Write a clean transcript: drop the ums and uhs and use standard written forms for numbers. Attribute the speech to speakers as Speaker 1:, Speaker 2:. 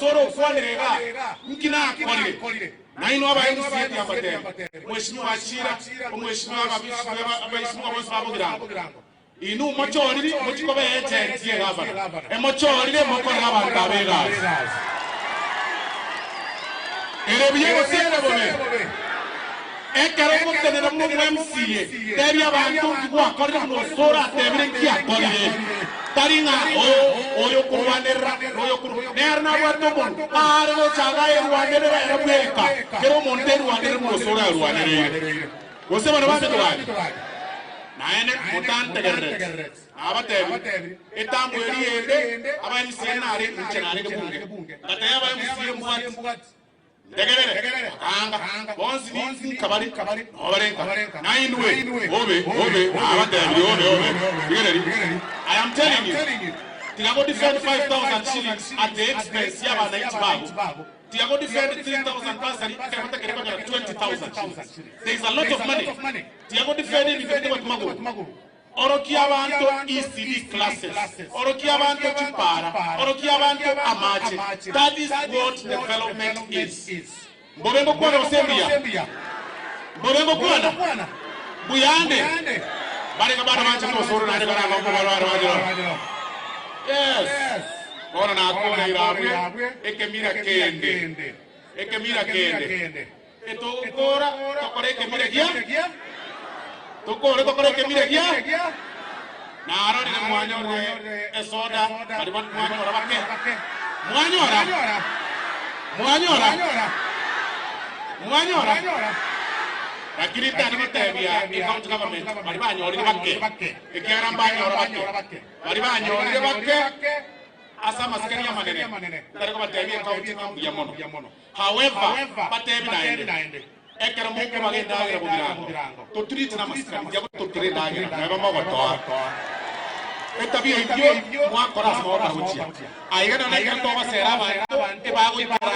Speaker 1: Osoro okwanire igaa, nki nakorire? Nainwe aba MCA tiambatebi, Mweshimiwa Achira, omweshimiwa abaisimiwa bonsi ba Bogirango, inwe mochoriri mochie koba eagent ye gavana, emochorire mokorere abanto aba egasi. Ere buya gose ere bobe? Ekero ogotenena buna omo MCA, tebia abanto nki gwakorire buna Osoro atebire nki akorire. Tari ng'a oo oyo okorwanerera na oyo okorwa nere nabwate omonwa, aare gocha iga aerwanerere ere bweka, kera omonto erwanerere buna Osoro aerwanereire. Gose bana baminto gaki? Naende motantegerereti, nabatebirie, etambo eria ende aba MCA nare inche narenge bunge, ngatebia aba MCA mbwati. Ntegerere, bakaanga, bonsi ninka bare, nao bare nka, na inwe, obe, obe, nabatebirie, obe, obe, rigereria, I am telling you, tiga go defend 5,000 shillings at the expense y'abananchi bago, tiga go defend 3,000 bursary ekero batakeri konyora 20,000 shillings. There is a lot of money. Tiga go defend ebinto bitagweti magoro. Orokia abanto ECD classes, orokia abanto chipara, orokia abanto amache, that is what development is. Mbobe ngokwana gose mbuya? Mbobe ngokwana? Mbuyande? Barenge bana banchete osoro naende baranga okobarwara banyora. Yes. Bono nakoreire abwe ekemira kende. Ekemira kende. Etogokora tokore ekemira gia Tokore tokore ekemira gia Narorire mwanyorire esoda baria mwanyora bake Mwanyora Mwanyora Mwanyora Lakini ntari gotebia ecounty government baria banyorire bake ekiagera mbanyora bake baria banyorire bake ase amasikani amanene ntari kobatebia ecounty ng'a mbuya mono. However, batebi naende, ekero mokobaga endagera bogirango, totreat namasikani, tiga gototira endagera, neba mogotoa. Etabia eyio mwakora ase mogokora gochia. Aiga nonya ekero togosera abanto ebagoikara.